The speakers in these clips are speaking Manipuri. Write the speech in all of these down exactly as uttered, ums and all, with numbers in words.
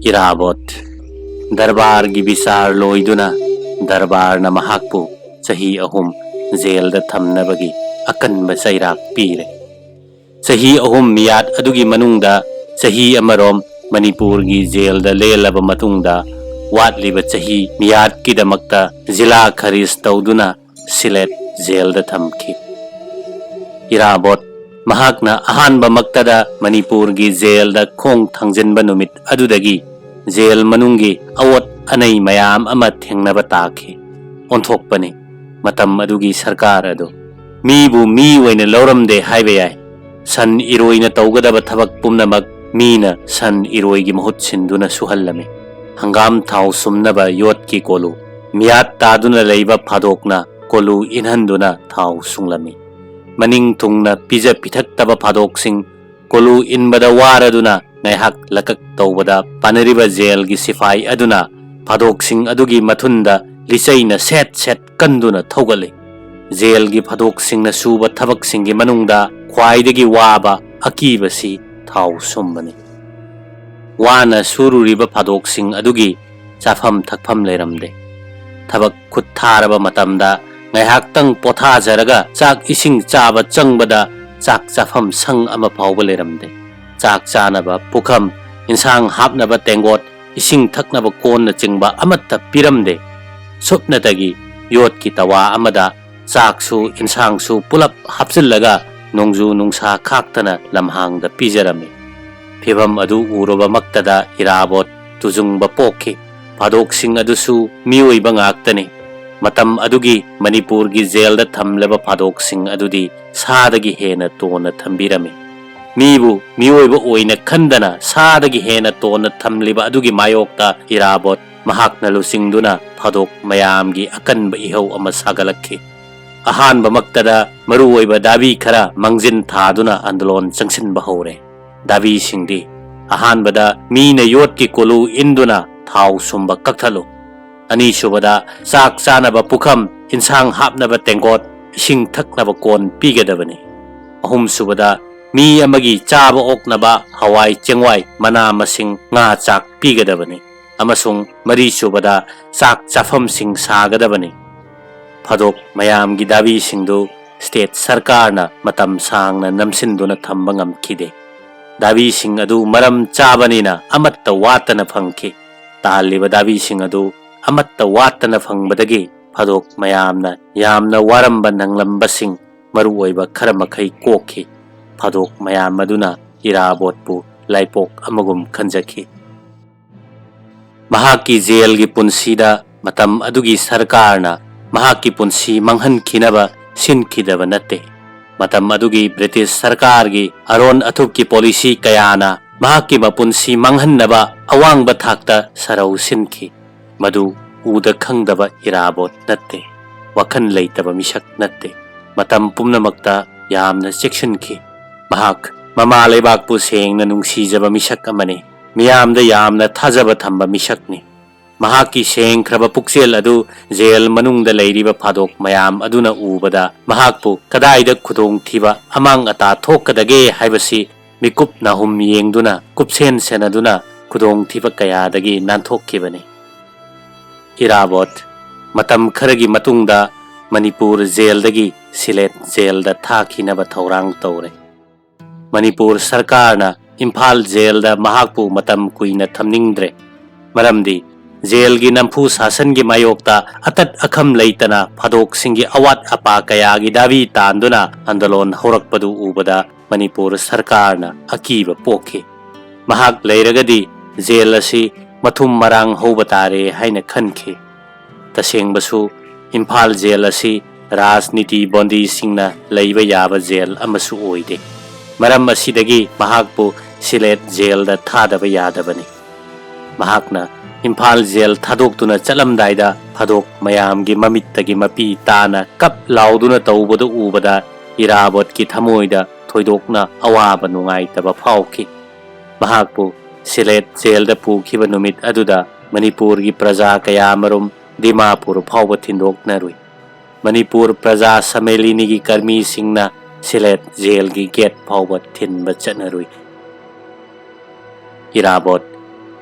ꯏꯔꯥꯕꯣꯠ꯫ ꯗꯔꯕꯥꯔꯒꯤ ꯕꯤꯆꯥꯔ ꯂꯣꯏꯗꯨꯅ ꯗꯔꯕꯥꯔꯅ ꯃꯍꯥꯛꯄꯨ ꯆꯍꯤ ꯑꯍꯨꯝ ꯖꯦꯜꯗ ꯊꯝꯅꯕꯒꯤ ꯑꯀꯟꯕ ꯆꯩꯔꯥꯛ ꯄꯤꯔꯦ꯫ ꯆꯍꯤ ꯑꯍꯨꯝ ꯃꯤꯌꯥꯠ ꯑꯗꯨꯒꯤ ꯃꯅꯨꯡꯗ ꯆꯍꯤ ꯑꯃꯔꯣꯝ ꯃꯅꯤꯄꯨꯔꯒꯤ ꯖꯦꯜꯗ ꯂꯦꯜꯂꯕ ꯃꯇꯨꯡꯗ, ꯋꯥꯠꯂꯤꯕ ꯆꯍꯤ ꯃꯤꯌꯥꯠꯀꯤꯗꯃꯛꯇ ꯖꯤꯂꯥ ꯈꯔꯤꯖ ꯇꯧꯗꯨꯅ ꯁꯤꯂꯦꯠ ꯖꯦꯜꯗ ꯊꯝꯈꯤ꯫ ꯏꯔꯥꯕꯣꯠ ꯃꯍꯥꯛꯅ ꯑꯍꯥꯟꯕꯃꯛꯇꯗ ꯃꯅꯤꯄꯨꯔꯒꯤ ꯖꯦꯜꯗ ꯈꯣꯡ ꯊꯥꯡꯖꯤꯟꯕ ꯅꯨꯃꯤꯠ ꯑꯗꯨꯗꯒꯤ ꯖꯦꯜ ꯃꯅꯨꯡꯒꯤ ꯑꯑꯣꯠ ꯑꯅꯩ ꯃꯌꯥꯝ ꯑꯃ ꯊꯦꯡꯅꯕ ꯇꯥꯈꯤ꯫ ꯑꯣꯟꯊꯣꯛꯄꯅꯤ ꯃꯇꯝ ꯑꯗꯨꯒꯤ ꯁꯔꯀꯥꯔ ꯑꯗꯨ꯫ ꯃꯤꯕꯨ ꯃꯤ ꯑꯣꯏꯅ ꯂꯧꯔꯝꯗꯦ ꯍꯥꯏꯕ ꯌꯥꯏ꯫ ꯁꯟ ꯏꯔꯣꯏꯅ ꯇꯧꯒꯗꯕ ꯊꯕꯛ ꯄꯨꯝꯅꯃꯛ ꯃꯤꯅ ꯁꯟ ꯏꯔꯣꯏꯒꯤ ꯃꯍꯨꯠ ꯁꯤꯟꯗꯨꯅ ꯁꯨꯍꯜꯂꯝꯃꯤ꯫ ꯍꯪꯒꯥꯝ ꯊꯥꯎ ꯁꯨꯝꯅꯕ ꯌꯣꯠꯀꯤ ꯀꯣꯂꯨ, ꯃꯤꯌꯥꯠ ꯇꯥꯗꯨꯅ ꯂꯩꯕ ꯐꯥꯗꯣꯛꯅ ꯀꯣꯂꯨ ꯏꯟꯍꯟꯗꯨꯅ ꯊꯥꯎ ꯁꯨꯡꯂꯝꯃꯤ꯫ ꯃꯅꯤꯡ ꯊꯨꯡꯅ ꯄꯤꯖ ꯄꯤꯊꯛꯇꯕ ꯐꯥꯗꯣꯛꯁꯤꯡ ꯀꯣꯂꯨ ꯏꯟꯕꯗ ꯋꯥꯔꯗꯨꯅ ꯉꯥꯏꯍꯥꯛ ꯂꯀꯛ ꯇꯧꯕꯗ ꯄꯥꯅꯔꯤꯕ ꯖꯦꯜꯒꯤ ꯁꯤꯐꯥꯏ ꯑꯗꯨꯅ ꯐꯥꯗꯣꯛꯁꯤꯡ ꯑꯗꯨꯒꯤ ꯃꯊꯨꯟꯗ ꯂꯤꯆꯩꯅ ꯁꯦꯠ ꯁꯦꯠ ꯀꯟꯗꯨꯅ ꯊꯧꯒꯠꯂꯤ꯫ ꯖꯦꯜꯒꯤ ꯐꯥꯗꯣꯛꯁꯤꯡꯅ ꯁꯨꯕ ꯊꯕꯛꯁꯤꯡꯒꯤ ꯃꯅꯨꯡꯗ ꯈ꯭ꯋꯥꯏꯗꯒꯤ ꯋꯥꯕ ꯑꯀꯤꯕꯁꯤ ꯊꯥꯎ ꯁꯨꯝꯕꯅꯤ꯫ ꯋꯥꯅ ꯁꯨꯔꯨꯔꯤꯕ ꯐꯥꯗꯣꯛꯁꯤꯡ ꯑꯗꯨꯒꯤ ꯆꯥꯐꯝ ꯊꯛꯐꯝ ꯂꯩꯔꯝꯗꯦ꯫ ꯊꯕꯛ ꯈꯨꯠ ꯊꯥꯔꯕ ꯃꯇꯝꯗ ꯉꯥꯏꯍꯥꯛꯇꯪ ꯄꯣꯊꯥꯖꯔꯒ ꯆꯥꯛ ꯏꯁꯤꯡ ꯆꯥꯕ ꯆꯪꯕꯗ ꯆꯥꯛ ꯆꯥꯐꯝ ꯁꯪ ꯑꯃ ꯐꯥꯎꯕ ꯂꯩꯔꯝꯗꯦ꯫ ꯆꯥꯛ ꯆꯥꯅꯕ ꯄꯨꯈꯝ, ꯏꯟꯁꯥꯡ ꯍꯥꯞꯅꯕ ꯇꯦꯡꯒꯣꯠ, ꯏꯁꯤꯡ ꯊꯛꯅꯕ ꯀꯣꯟꯅꯆꯤꯡꯕ ꯑꯃꯠꯇ ꯄꯤꯔꯝꯗꯦ꯫ ꯁꯨꯞꯅꯇꯒꯤ ꯌꯣꯠꯀꯤ ꯇꯋꯥ ꯑꯃꯗ ꯆꯥꯛꯁꯨ ꯏꯟꯁꯥꯡꯁꯨ ꯄꯨꯂꯞ ꯍꯥꯞꯆꯤꯜꯂꯒ ꯅꯣꯡꯖꯨ ꯅꯨꯡꯁꯥ ꯈꯥꯛꯇꯅ ꯂꯝꯍꯥꯡꯗ ꯄꯤꯖꯔꯝꯃꯤ꯫ ꯐꯤꯚꯝ ꯑꯗꯨ ꯎꯔꯨꯕꯃꯛꯇꯗ ꯏꯔꯥꯕꯣꯠ ꯇꯨꯖꯨꯡꯕ ꯄꯣꯛꯈꯤ꯫ ꯐꯥꯗꯣꯛꯁꯤꯡ ꯑꯗꯨꯁꯨ ꯃꯤꯑꯣꯏꯕ ꯉꯥꯛꯇꯅꯤ꯫ ꯃꯇꯝ ꯑꯗꯨꯒꯤ ꯃꯅꯤꯄꯨꯔꯒꯤ ꯖꯦꯜꯗ ꯊꯝꯂꯕ ꯐꯥꯗꯣꯛꯁꯤꯡ ꯑꯗꯨꯗꯤ ꯁꯥꯗꯒꯤ ꯍꯦꯟꯅ ꯇꯣꯟꯅ ꯊꯝꯕꯤꯔꯝꯃꯤ꯫ ꯃꯤꯕꯨ ꯃꯤꯑꯣꯏꯕ ꯑꯣꯏꯅ ꯈꯟꯗꯅ ꯁꯥꯗꯒꯤ ꯍꯦꯟꯅ ꯇꯣꯟꯅ ꯊꯝꯂꯤꯕ ꯑꯗꯨꯒꯤ ꯃꯥꯌꯣꯛꯇ ꯏꯔꯥꯕꯣꯠ ꯃꯍꯥꯛꯅ ꯂꯨꯆꯤꯡꯗꯨꯅ ꯐꯥꯗꯣꯛ ꯃꯌꯥꯝꯒꯤ ꯑꯀꯟꯕ ꯏꯍꯧ ꯑꯃ ꯁꯥꯒꯠꯂꯛꯈꯤ꯫ ꯑꯍꯥꯟꯕꯃꯛꯇꯗ ꯃꯔꯨꯑꯣꯏꯕ ꯗꯥꯕꯤ ꯈꯔ ꯃꯥꯡꯖꯤꯟ ꯊꯥꯗꯨꯅ ꯑꯟꯗꯣꯂꯣꯟ ꯆꯪꯁꯤꯟꯕ ꯍꯧꯔꯦ꯫ ꯗꯥꯕꯤꯁꯤꯡꯗꯤ ꯑꯍꯥꯟꯕꯗ ꯃꯤꯅ ꯌꯣꯠꯀꯤ ꯀꯣꯂꯨ ꯏꯟꯗꯨꯅ ꯊꯥꯎ ꯁꯨꯝꯕ ꯀꯛꯊꯠꯂꯨ꯫ ꯑꯅꯤꯁꯨꯕꯗ ꯆꯥꯛ ꯆꯥꯅꯕ ꯄꯨꯈꯝ, ꯏꯟꯁꯥꯡ ꯍꯥꯞꯅꯕ ꯇꯦꯡꯀꯣꯠ, ꯏꯁꯤꯡ ꯊꯛꯅꯕ ꯀꯣꯟ ꯄꯤꯒꯗꯕꯅꯤ꯫ ꯑꯍꯨꯝꯁꯨꯕꯗ ꯃꯤ ꯑꯃꯒꯤ ꯆꯥꯕ ꯑꯣꯛꯅꯕ ꯍꯋꯥꯏ ꯆꯦꯡꯋꯥꯏ, ꯃꯅꯥ ꯃꯁꯤꯡ, ꯉꯥ ꯆꯥꯛ ꯄꯤꯒꯗꯕꯅꯤ꯫ ꯑꯃꯁꯨꯡ ꯃꯔꯤꯁꯨꯕꯗ, ꯆꯥꯛ ꯆꯥꯐꯝꯁꯤꯡ ꯁꯥꯒꯗꯕꯅꯤ꯫ ꯐꯥꯗꯣꯛ ꯃꯌꯥꯝꯒꯤ ꯗꯥꯕꯤꯁꯤꯡꯗꯨ ꯁ꯭ꯇꯦꯠ ꯁꯔꯀꯥꯔꯅ ꯃꯇꯝ ꯁꯥꯡꯅ ꯅꯝꯁꯤꯟꯗꯨꯅ ꯊꯝꯕ ꯉꯝꯈꯤꯗꯦ꯫ ꯗꯥꯕꯤꯁꯤꯡ ꯑꯗꯨ ꯃꯔꯝ ꯆꯥꯕꯅꯤꯅ ꯑꯃꯠꯇ ꯋꯥꯠꯇꯅ ꯐꯪꯈꯤ꯫ ꯇꯥꯍꯜꯂꯤꯕ ꯗꯥꯕꯤꯁꯤꯡ ꯑꯗꯨ ꯑꯃꯠꯇ ꯋꯥꯠꯇꯅ ꯐꯪꯕꯗꯒꯤ ꯐꯥꯗꯣꯛ ꯃꯌꯥꯝꯅ ꯌꯥꯝꯅ ꯋꯥꯔꯝꯕ ꯅꯪꯂꯝꯕꯁꯤꯡ, ꯃꯔꯨꯑꯣꯏꯕ ꯈꯔ ꯃꯈꯩ ꯀꯣꯛꯈꯤ꯫ ꯐꯥꯗꯣꯛ ꯃꯌꯥꯝ ꯑꯗꯨꯅ ꯏꯔꯥꯕꯣꯠꯄꯨ ꯂꯥꯏꯄꯣꯛ ꯑꯃꯒꯨꯝ ꯈꯟꯖꯈꯤ꯫ ꯃꯍꯥꯛꯀꯤ ꯖꯦꯜꯒꯤ ꯄꯨꯟꯁꯤꯗ ꯃꯇꯝ ꯑꯗꯨꯒꯤ ꯁꯔꯀꯥꯔꯅ ꯃꯍꯥꯛꯀꯤ ꯄꯨꯟꯁꯤ ꯃꯥꯡꯍꯟꯈꯤꯅꯕ ꯁꯤꯟꯈꯤꯗꯕ ꯅꯠꯇꯦ꯫ ꯃꯇꯝ ꯑꯗꯨꯒꯤ ꯕ꯭ꯔꯤꯇꯤꯁ ꯁꯔꯀꯥꯔꯒꯤ ꯑꯔꯣꯟ ꯑꯊꯨꯞꯀꯤ ꯄꯣꯂꯤꯁꯤ ꯀꯌꯥꯅ ꯃꯍꯥꯛꯀꯤ ꯃꯄꯨꯟꯁꯤ ꯃꯥꯡꯍꯟꯅꯕ ꯑꯋꯥꯡꯕ ꯊꯥꯛꯇ ꯁꯔꯧ ꯁꯤꯟꯈꯤ꯫ ꯃꯗꯨ ꯎꯗ ꯈꯪꯗꯕ ꯏꯔꯥꯕꯣꯠ ꯅꯠꯇꯦ, ꯋꯥꯈꯜ ꯂꯩꯇꯕ ꯃꯤꯁꯛ ꯅꯠꯇꯦ꯫ ꯃꯇꯝ ꯄꯨꯝꯅꯃꯛꯇ ꯌꯥꯝꯅ ꯆꯦꯛꯁꯤꯟꯈꯤ꯫ ꯃꯍꯥꯛ ꯃꯃꯥ ꯂꯩꯕꯥꯛꯄꯨ ꯁꯦꯡꯅ ꯅꯨꯡꯁꯤꯖꯕ ꯃꯤꯁꯛ ꯑꯃꯅꯤ꯫ ꯃꯤꯌꯥꯝꯗ ꯌꯥꯝꯅ ꯊꯥꯖꯕ ꯊꯝꯕ ꯃꯤꯁꯛꯅꯤ꯫ ꯃꯍꯥꯛꯀꯤ ꯁꯦꯡꯈ꯭ꯔꯕ ꯄꯨꯛꯆꯦꯜ ꯑꯗꯨ ꯖꯦꯜ ꯃꯅꯨꯡꯗ ꯂꯩꯔꯤꯕ ꯐꯥꯗꯣꯛ ꯃꯌꯥꯝ ꯑꯗꯨꯅ ꯎꯕꯗ, ꯃꯍꯥꯛꯄꯨ ꯀꯗꯥꯏꯗ ꯈꯨꯗꯣꯡꯊꯤꯕ ꯑꯃꯥꯡ ꯑꯇꯥ ꯊꯣꯛꯀꯗꯒꯦ ꯍꯥꯏꯕꯁꯤ ꯃꯤꯀꯨꯞ ꯅꯥꯍꯨꯝ ꯌꯦꯡꯗꯨꯅ, ꯀꯨꯞꯁꯦꯟ ꯁꯦꯟꯅꯗꯨꯅ ꯈꯨꯗꯣꯡꯊꯤꯕ ꯀꯌꯥꯗꯒꯤ ꯅꯥꯟꯊꯣꯛꯈꯤꯕꯅꯤ꯫ ꯏꯔꯥꯕꯣꯠ ꯃꯇꯝ ꯈꯔꯒꯤ ꯃꯇꯨꯡꯗ ꯃꯅꯤꯄꯨꯔ ꯖꯦꯜꯗꯒꯤ ꯁꯤꯂꯦꯠ ꯖꯦꯜꯗ ꯊꯥꯈꯤꯅꯕ ꯊꯧꯔꯥꯡ ꯇꯧꯔꯦ꯫ ꯃꯅꯤꯄꯨꯔ ꯁꯔꯀꯥꯔꯅ ꯏꯝꯐꯥꯜ ꯖꯦꯜꯗ ꯃꯍꯥꯛꯄꯨ ꯃꯇꯝ ꯀꯨꯏꯅ ꯊꯝꯅꯤꯡꯗ꯭ꯔꯦ꯫ ꯃꯔꯝꯗꯤ ꯖꯦꯜꯒꯤ ꯅꯝꯐꯨ ꯁꯥꯁꯟꯒꯤ ꯃꯥꯌꯣꯛꯇ ꯑꯇꯠ ꯑꯈꯝ ꯂꯩꯇꯅ ꯐꯥꯗꯣꯛꯁꯤꯡꯒꯤ ꯑꯋꯥꯠ ꯑꯄꯥ ꯀꯌꯥꯒꯤ ꯗꯥꯕꯤ ꯇꯥꯟꯗꯨꯅ ꯑꯟꯗꯣꯂꯣꯟ ꯍꯧꯔꯛꯄꯗꯨ ꯎꯕꯗ ꯃꯅꯤꯄꯨꯔ ꯁꯔꯀꯥꯔꯅ ꯑꯀꯤꯕ ꯄꯣꯛꯈꯤ꯫ ꯃꯍꯥꯛ ꯂꯩꯔꯒꯗꯤ ꯖꯦꯜ ꯑꯁꯤ ꯃꯊꯨꯝ ꯃꯔꯥꯡ ꯍꯧꯕ ꯇꯥꯔꯦ ꯍꯥꯏꯅ ꯈꯟꯈꯤ꯫ ꯇꯁꯦꯡꯕꯁꯨ ꯏꯝꯐꯥꯜ ꯖꯦꯜ ꯑꯁꯤ ꯔꯥꯖꯅꯤꯇꯤ ꯕꯟꯗꯤꯁꯤꯡꯅ ꯂꯩꯕ ꯌꯥꯕ ꯖꯦꯜ ꯑꯃꯁꯨ ꯑꯣꯏꯗꯦ꯫ ꯃꯔꯝ ꯑꯁꯤꯗꯒꯤ ꯃꯍꯥꯛꯄꯨ ꯁꯤꯂꯦꯠ ꯖꯦꯜꯗ ꯊꯥꯗꯕ ꯌꯥꯗꯕꯅꯤ꯫ ꯃꯍꯥꯛꯅ ꯏꯝꯐꯥꯜ ꯖꯦꯜ ꯊꯥꯗꯣꯛꯇꯨꯅ ꯆꯠꯂꯝꯗꯥꯏꯗ ꯐꯥꯗꯣꯛ ꯃꯌꯥꯝꯒꯤ ꯃꯃꯤꯠꯇꯒꯤ ꯃꯄꯤ ꯇꯥꯅ ꯀꯞ ꯂꯥꯎꯗꯨꯅ ꯇꯧꯕꯗꯨ ꯎꯕꯗ ꯏꯔꯥꯕꯣꯠꯀꯤ ꯊꯃꯣꯏꯗ ꯊꯣꯏꯗꯣꯛꯅ ꯑꯋꯥꯕ ꯅꯨꯡꯉꯥꯏꯇꯕ ꯐꯥꯎꯈꯤ꯫ ꯃꯍꯥꯛꯄꯨ ꯁꯤꯂꯦꯠ ꯖꯦꯜꯗ ꯄꯨꯈꯤꯕ ꯅꯨꯃꯤꯠ ꯑꯗꯨꯗ ꯃꯅꯤꯄꯨꯔꯒꯤ ꯄ꯭ꯔꯖꯥ ꯀꯌꯥꯃꯔꯨꯝ ꯗꯤꯃꯥꯄꯨꯔ ꯐꯥꯎꯕ ꯊꯤꯟꯗꯣꯛꯅꯔꯨꯏ꯫ ꯃꯅꯤꯄꯨꯔ ꯄ꯭ꯔꯖꯥ ꯁꯃꯦꯂꯤꯅꯤꯒꯤ ꯀꯔꯃꯤꯁꯤꯡꯅ ꯁꯤꯂꯦꯠ ꯖꯦꯜꯒꯤ ꯒꯦꯠ ꯐꯥꯎꯕ ꯊꯤꯟꯕ ꯆꯠꯅꯔꯨꯏ꯫ ꯏꯔꯥꯕꯣꯠ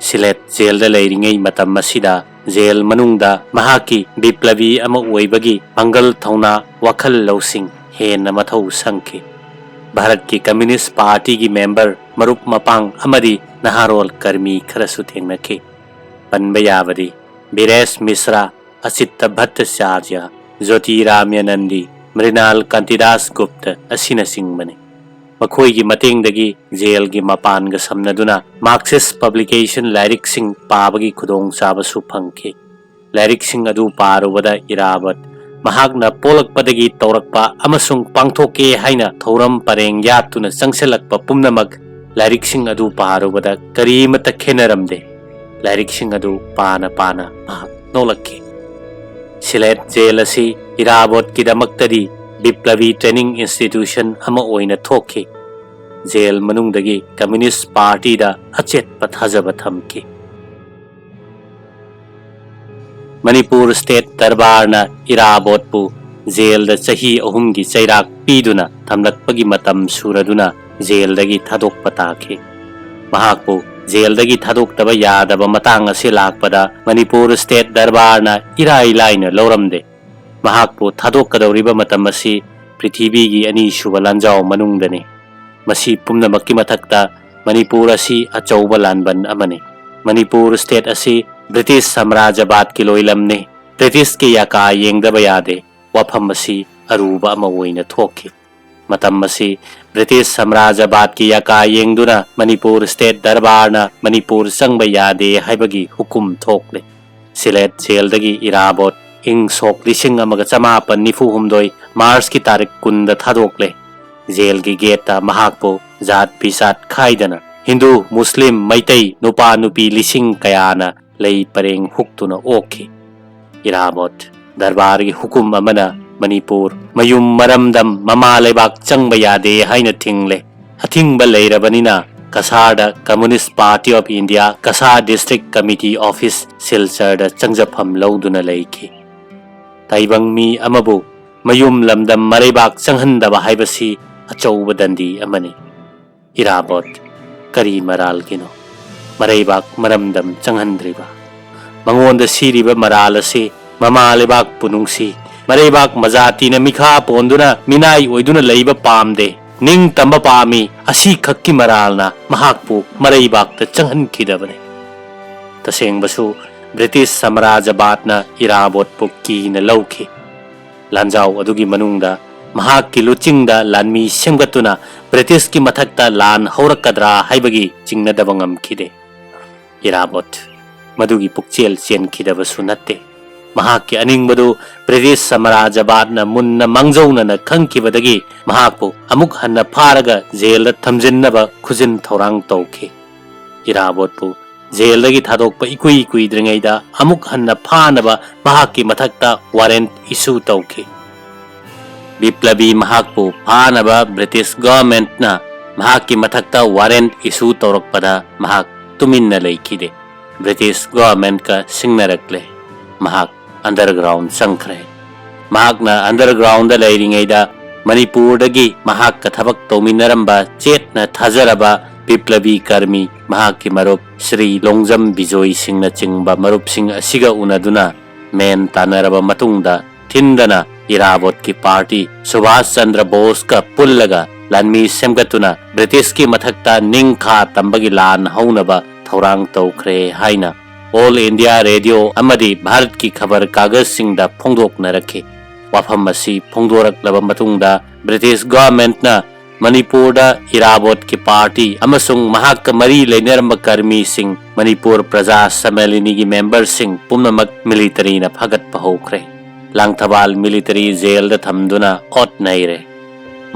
ꯁꯤꯂꯦꯠ ꯖꯦꯜꯗ ꯂꯩꯔꯤꯉꯩ ꯃꯇꯝ ꯑꯁꯤꯗ ꯖꯦꯜ ꯃꯅꯨꯡꯗ ꯃꯍꯥꯛꯀꯤ ꯕꯤꯄ꯭ꯂꯕꯤ ꯑꯃ ꯑꯣꯏꯕꯒꯤ ꯄꯥꯡꯒꯜ ꯊꯧꯅꯥ, ꯋꯥꯈꯜ ꯂꯧꯁꯤꯡ ꯍꯦꯟꯅ ꯃꯊꯧ ꯁꯪꯈꯤ꯫ ꯚꯥꯔꯠꯀꯤ ꯀꯝꯌꯨꯅꯤꯁ ꯄꯥꯔꯇꯤꯒꯤ ꯃꯦꯝꯕꯔ, ꯃꯔꯨꯞ ꯃꯄꯥꯡ ꯑꯃꯗꯤ ꯅꯍꯥꯔꯣꯜ ꯀꯔꯃꯤ ꯈꯔꯁꯨ ꯊꯦꯡꯅꯈꯤ꯫ ꯄꯟꯕ ꯌꯥꯕꯗꯤ ꯕꯤꯔꯦꯁ ꯃꯤꯁ꯭ꯔꯥ, ꯑꯆꯤꯠꯇ ꯚꯠꯇꯆꯥꯔꯌ, ꯖꯣꯇꯤ ꯔꯥꯝꯌꯥꯅꯟꯗꯤ, ꯃ꯭ꯔꯤꯅꯥꯜ ꯀꯥꯟꯇꯤꯗꯥꯁ ꯒꯨꯞꯇ ꯑꯁꯤꯅꯆꯤꯡꯕꯅꯤ꯫ ꯃꯈꯣꯏꯒꯤ ꯃꯇꯦꯡꯗꯒꯤ ꯖꯦꯜꯒꯤ ꯃꯄꯥꯟꯒ ꯁꯝꯅꯗꯨꯅ ꯃꯥꯔꯛꯁꯤꯁ ꯄꯕ꯭ꯂꯤꯀꯦꯁꯟ ꯂꯥꯏꯔꯤꯛꯁꯤꯡ ꯄꯥꯕꯒꯤ ꯈꯨꯗꯣꯡꯆꯥꯕꯁꯨ ꯐꯪꯈꯤ꯫ ꯂꯥꯏꯔꯤꯛꯁꯤꯡ ꯑꯗꯨ ꯄꯥꯔꯨꯕꯗ ꯏꯔꯥꯕꯠ ꯃꯍꯥꯛꯅ ꯄꯣꯛꯂꯛꯄꯗꯒꯤ ꯇꯧꯔꯛꯄ ꯑꯃꯁꯨꯡ ꯄꯥꯡꯊꯣꯛꯀꯦ ꯍꯥꯏꯅ ꯊꯧꯔꯝ ꯄꯔꯦꯡ ꯌꯥꯠꯇꯨꯅ ꯆꯪꯁꯤꯜꯂꯛꯄ ꯄꯨꯝꯅꯃꯛ ꯂꯥꯏꯔꯤꯛꯁꯤꯡ ꯑꯗꯨ ꯄꯥꯔꯨꯕꯗ ꯀꯔꯤꯃꯠꯇ ꯈꯦꯟꯅꯔꯝꯗꯦ꯫ ꯂꯥꯏꯔꯤꯛꯁꯤꯡ ꯑꯗꯨ ꯄꯥꯅ ꯄꯥꯅ ꯃꯍꯥꯛ ꯅꯣꯛꯂꯛꯈꯤ꯫ ꯁꯤꯂꯦꯠ ꯖꯦꯜ ꯑꯁꯤ ꯏꯔꯥꯕꯣꯠꯀꯤꯗꯃꯛꯇꯗꯤ ꯕꯤꯄ꯭ꯂꯕꯤ ꯇ꯭ꯔꯦꯅꯤꯡ ꯏꯟꯁꯇꯤꯇ꯭ꯌꯨꯁꯟ ꯑꯃ ꯑꯣꯏꯅ ꯊꯣꯛꯈꯤ꯫ ꯖꯦꯜ ꯃꯅꯨꯡꯗꯒꯤ ꯀꯝꯌꯨꯅꯤꯁ ꯄꯥꯔꯇꯤꯗ ꯑꯆꯦꯠꯄ ꯊꯥꯖꯕ ꯊꯝꯈꯤ꯫ ꯃꯅꯤꯄꯨꯔ ꯁ꯭ꯇꯦꯠ ꯗꯔꯕꯥꯔꯅ ꯏꯔꯥꯕꯣꯠꯄꯨ ꯖꯦꯜꯗ ꯆꯍꯤ ꯑꯍꯨꯝꯒꯤ ꯆꯩꯔꯥꯛ ꯄꯤꯗꯨꯅ ꯊꯝꯂꯛꯄꯒꯤ ꯃꯇꯝ ꯁꯨꯔꯗꯨꯅ ꯖꯦꯜꯗꯒꯤ ꯊꯥꯗꯣꯛꯄ ꯇꯥꯈꯤ꯫ ꯃꯍꯥꯛꯄꯨ ꯖꯦꯜꯗꯒꯤ ꯊꯥꯗꯣꯛꯇꯕ ꯌꯥꯗꯕ ꯃꯇꯥꯡ ꯑꯁꯤ ꯂꯥꯛꯄꯗ ꯃꯅꯤꯄꯨꯔ ꯁ꯭ꯇꯦꯠ ꯗꯔꯕꯥꯔꯅ ꯏꯔꯥꯏ ꯂꯥꯏꯅ ꯂꯧꯔꯝꯗꯦ꯫ ꯃꯍꯥꯛꯄꯨ ꯊꯥꯗꯣꯛꯀꯗꯧꯔꯤꯕ ꯃꯇꯝ ꯑꯁꯤ ꯄ꯭ꯔꯤꯊꯤꯕꯤꯒꯤ ꯑꯅꯤꯁꯨꯕ ꯂꯥꯟꯖꯥꯎ ꯃꯅꯨꯡꯗꯅꯤ꯫ ꯃꯁꯤ ꯄꯨꯝꯅꯃꯛꯀꯤ ꯃꯊꯛꯇ ꯃꯅꯤꯄꯨꯔ ꯑꯁꯤ ꯑꯆꯧꯕ ꯂꯥꯟꯕꯟ ꯑꯃꯅꯤ꯫ ꯃꯅꯤꯄꯨꯔ ꯁ꯭ꯇꯦꯠ ꯑꯁꯤ ꯕ꯭ꯔꯤꯇꯤꯁ ꯁꯥꯝꯔꯥꯖ꯭ꯌꯕꯥꯗꯀꯤ ꯂꯣꯏꯂꯝꯅꯤ꯫ ꯕ꯭ꯔꯤꯇꯤꯁꯀꯤ ꯌꯥꯀꯥ ꯌꯦꯡꯗꯕ ꯌꯥꯗꯦ꯫ ꯋꯥꯐꯝ ꯑꯁꯤ ꯑꯔꯨꯕ ꯑꯃ ꯑꯣꯏꯅ ꯊꯣꯛꯈꯤ꯫ ꯃꯇꯝ ꯑꯁꯤ ꯕ꯭ꯔꯤꯇꯤꯁ ꯁꯥꯝꯔꯥꯖ꯭ꯌꯕꯥꯗꯀꯤ ꯌꯥꯀꯥ ꯌꯦꯡꯗꯨꯅ ꯃꯅꯤꯄꯨꯔ ꯁ꯭ꯇꯦꯠ ꯗꯔꯕꯥꯔꯅ ꯃꯅꯤꯄꯨꯔ ꯆꯪꯕ ꯌꯥꯗꯦ ꯍꯥꯏꯕꯒꯤ ꯍꯨꯀꯨꯝ ꯊꯣꯛꯂꯦ꯫ ꯁꯤꯂꯦꯠ ꯖꯦꯜꯗꯒꯤ ꯏꯔꯥꯕꯣꯠ ꯏꯪ ꯁꯣꯛ ꯂꯤꯁꯤꯡ ꯑꯃꯒ ꯆꯃꯥꯄꯟ ꯅꯤꯐꯨ ꯍꯨꯝꯗꯣꯏ ꯃꯥꯔꯆꯀꯤ ꯇꯥꯔꯤꯛ ꯀꯨꯟꯗ ꯊꯥꯗꯣꯛꯂꯦ꯫ ꯖꯦꯜꯒꯤ ꯒꯦꯠꯇ ꯃꯍꯥꯛꯄꯨ ꯖꯥꯠ ꯕꯤꯖꯥꯠ ꯈꯥꯏꯗꯅ ꯍꯤꯟꯗꯨ, ꯃꯨꯁꯂꯤꯝ, ꯃꯩꯇꯩ ꯅꯨꯄꯥ ꯅꯨꯄꯤ ꯂꯤꯁꯤꯡ ꯀꯌꯥꯅ ꯂꯩ ꯄꯔꯦꯡ ꯍꯨꯛꯇꯨꯅ ꯑꯣꯛꯈꯤ꯫ ꯏꯔꯥꯕꯣꯠ ꯗꯔꯕꯥꯔꯒꯤ ꯍꯨꯀꯨꯝ ꯑꯃꯅ ꯃꯅꯤꯄꯨꯔ ꯃꯌꯨꯝ ꯃꯔꯝꯗꯝ ꯃꯃꯥ ꯂꯩꯕꯥꯛ ꯆꯪꯕ ꯌꯥꯗꯦ ꯍꯥꯏꯅ ꯊꯤꯡꯂꯦ꯫ ꯑꯊꯤꯡꯕ ꯂꯩꯔꯕꯅꯤꯅ ꯀꯁꯥꯔꯗ communist party of India Cachar district committee office ꯁꯤꯜꯆꯔꯗ ꯆꯪꯖꯐꯝ ꯂꯧꯗꯨꯅ ꯂꯩꯈꯤ꯫ ꯇꯥꯏꯕꯪ ꯃꯤ ꯑꯃꯕꯨ ꯃꯌꯨꯝ ꯂꯝꯗꯝ ꯃꯔꯩꯕꯥꯛ ꯆꯪꯍꯟꯗꯕ ꯍꯥꯏꯕꯁꯤ ꯑꯆꯧꯕ ꯗꯟꯗꯤ ꯑꯃꯅꯤ꯫ ꯏꯔꯥꯕꯣꯠ ꯀꯔꯤ ꯃꯔꯥꯜꯒꯤꯅꯣ ꯃꯔꯩꯕꯥꯛ ꯃꯔꯝꯗꯝ ꯆꯪꯍꯟꯗ꯭ꯔꯤꯕ? ꯃꯉꯣꯟꯗ ꯁꯤꯔꯤꯕ ꯃꯔꯥꯜ ꯑꯁꯤ ꯃꯃꯥ ꯂꯩꯕꯥꯛꯄꯨ ꯅꯨꯡꯁꯤ, ꯃꯔꯩꯕꯥꯛ ꯃꯖꯥꯇꯤꯅ ꯃꯤꯈꯥ ꯄꯣꯟꯗꯨꯅ ꯃꯤꯅꯥꯏ ꯑꯣꯏꯗꯨꯅ ꯂꯩꯕ ꯄꯥꯝꯗꯦ, ꯅꯤꯡꯇꯝꯕ ꯄꯥꯝꯃꯤ, ꯑꯁꯤꯈꯛꯀꯤ ꯃꯔꯥꯜꯅ ꯃꯍꯥꯛꯄꯨ ꯃꯔꯩꯕꯥꯛꯇ ꯆꯪꯍꯟꯈꯤꯗꯕꯅꯤ꯫ ꯇꯁꯦꯡꯕꯁꯨ ꯕ꯭ꯔꯤꯇꯤꯁ ꯁꯥꯝꯔꯥꯖ꯭ꯌꯕꯥꯗꯅ ꯏꯔꯥꯕꯣꯠꯄꯨ ꯀꯤꯅ ꯂꯧꯈꯤ꯫ ꯂꯥꯟꯖꯥꯎ ꯑꯗꯨꯒꯤ ꯃꯅꯨꯡꯗ ꯃꯍꯥꯛꯀꯤ ꯂꯨꯆꯤꯡꯗ ꯂꯥꯟꯃꯤ ꯁꯦꯝꯒꯠꯇꯨꯅ ꯕ꯭ꯔꯤꯇꯤꯁꯀꯤ ꯃꯊꯛꯇ ꯂꯥꯟ ꯍꯧꯔꯛꯀꯗ꯭ꯔꯥ ꯍꯥꯏꯕꯒꯤ ꯆꯤꯡꯅꯗꯕ ꯉꯝꯈꯤꯗꯦ꯫ ꯏꯔꯥꯕꯣꯠ ꯃꯗꯨꯒꯤ ꯄꯨꯛꯆꯦꯜ ꯆꯦꯟꯈꯤꯗꯕꯁꯨ ꯅꯠꯇꯦ꯫ ꯃꯍꯥꯛꯀꯤ ꯑꯅꯤꯡꯕꯗꯨ ꯕ꯭ꯔꯤꯇꯤꯁ ꯁꯥꯝꯔꯥꯖ꯭ꯌꯕꯥꯗꯅ ꯃꯨꯟꯅ ꯃꯥꯡꯖꯧꯅꯅ ꯈꯪꯈꯤꯕꯗꯒꯤ ꯃꯍꯥꯛꯄꯨ ꯑꯃꯨꯛ ꯍꯟꯅ ꯐꯥꯔꯒ ꯖꯦꯜꯗ ꯊꯝꯖꯤꯟꯅꯕ ꯈꯨꯖꯤꯟ ꯊꯧꯔꯥꯡ ꯇꯧꯈꯤ꯫ ꯏꯔꯥꯕꯣꯠꯄꯨ ꯖꯦꯜꯗꯒꯤ ꯊꯥꯗꯣꯛꯄ ꯏꯀꯨꯏ ꯀꯨꯏꯗ꯭ꯔꯤꯉꯩꯗ ꯑꯃꯨꯛ ꯍꯟꯅ ꯐꯥꯅꯕ ꯃꯍꯥꯛꯀꯤ ꯃꯊꯛꯇ ꯋꯥꯔꯦꯟꯠ ꯏꯁꯨ ꯇꯧꯈꯤ꯫ ꯕꯤꯄ꯭ꯂꯕꯤ ꯃꯍꯥꯛꯄꯨ ꯐꯥꯅꯕ ꯕ꯭ꯔꯤꯇꯤꯁ ꯒꯚꯔꯟꯃꯦꯟꯠꯅ ꯃꯍꯥꯛꯀꯤ ꯃꯊꯛꯇ ꯋꯥꯔꯦꯟꯠ ꯏꯁꯨ ꯇꯧꯔꯛꯄꯗ ꯃꯍꯥꯛ ꯇꯨꯃꯤꯟꯅ ꯂꯩꯈꯤꯗꯦ꯫ ꯕ꯭ꯔꯤꯇꯤꯁ ꯒꯚꯔꯟꯃꯦꯟꯠꯀ ꯁꯤꯡꯅꯔꯛꯂꯦ꯫ ꯃꯍꯥꯛ ꯑꯟꯗꯔꯒ꯭ꯔꯥꯎꯟ ꯆꯪꯈ꯭ꯔꯦ꯫ ꯃꯍꯥꯛꯅ ꯑꯟꯗꯔꯒ꯭ꯔꯥꯎꯟꯗ ꯂꯩꯔꯤꯉꯩꯗ ꯃꯅꯤꯄꯨꯔꯗꯒꯤ ꯃꯍꯥꯛꯀ ꯊꯕꯛ ꯇꯧꯃꯤꯟꯅꯔꯝꯕ ꯆꯦꯠꯅ ꯊꯥꯖꯔꯕ ꯕꯤꯄ꯭ꯂꯕꯤ ꯀꯔꯃꯤ, ꯃꯍꯥꯛꯀꯤ ꯃꯔꯨꯞ ꯁ꯭ꯔꯤ ꯂꯣꯡꯖꯝ ꯕꯤꯖꯣꯏ ꯁꯤꯡꯅꯆꯤꯡꯕ ꯃꯔꯨꯞꯁꯤꯡ ꯑꯁꯤꯒ ꯎꯅꯗꯨꯅ ꯃꯦꯟ ꯇꯥꯟꯅꯔꯕ ꯃꯇꯨꯡꯗ ꯊꯤꯟꯗꯅ ꯏꯔꯥꯕꯣꯠꯀꯤ ꯄꯥꯔꯇꯤ ꯁꯨꯚꯥꯁ ꯆꯟꯗ꯭ꯔ ꯕꯣꯁꯀ ꯄꯨꯜꯂꯒ ꯂꯥꯟꯃꯤ ꯁꯦꯝꯒꯠꯇꯨꯅ ꯕ꯭ꯔꯤꯇꯤꯁꯀꯤ ꯃꯊꯛꯇ ꯅꯤꯡꯈꯥ ꯇꯝꯕꯒꯤ ꯂꯥꯟ ꯍꯧꯅꯕ ꯊꯧꯔꯥꯡ ꯇꯧꯈ꯭ꯔꯦ ꯍꯥꯏꯅ ꯑꯣꯜ ꯏꯟꯗꯤꯌꯥ ꯔꯦꯗꯤꯑꯣ ꯑꯃꯗꯤ ꯚꯥꯔꯠꯀꯤ ꯈꯕꯔ ꯀꯥꯒꯖꯁꯤꯡꯗ ꯐꯣꯡꯗꯣꯛꯅꯔꯛꯈꯤ꯫ ꯋꯥꯐꯝ ꯑꯁꯤ ꯐꯣꯡꯗꯣꯔꯛꯂꯕ ꯃꯇꯨꯡꯗ ꯕ꯭ꯔꯤꯇꯤꯁ ꯒꯚꯔꯟꯃꯦꯟꯠꯅ ꯃꯅꯤꯄꯨꯔꯗ ꯏꯔꯥꯕꯣꯠꯀꯤ ꯄꯥꯔꯇꯤ ꯑꯃꯁꯨꯡ ꯃꯍꯥꯛꯀ ꯃꯔꯤ ꯂꯩꯅꯔꯝꯕ ꯀꯔꯃꯤꯁꯤꯡ, ꯃꯅꯤꯄꯨꯔ ꯄ꯭ꯔꯖꯥ ꯁꯝꯃꯦꯂꯤꯅꯤꯒꯤ ꯃꯦꯝꯕꯔꯁꯤꯡ ꯄꯨꯝꯅꯃꯛ ꯃꯤꯂꯤꯇꯔꯤꯅ ꯐꯥꯒꯠꯄ ꯍꯧꯈ꯭ꯔꯦ꯫ ꯂꯥꯡꯊꯕꯥꯜ ꯃꯤꯂꯤꯇꯔꯤ ꯖꯦꯜꯗ ꯊꯝꯗꯨꯅ ꯑꯣꯠ ꯅꯩꯔꯦ꯫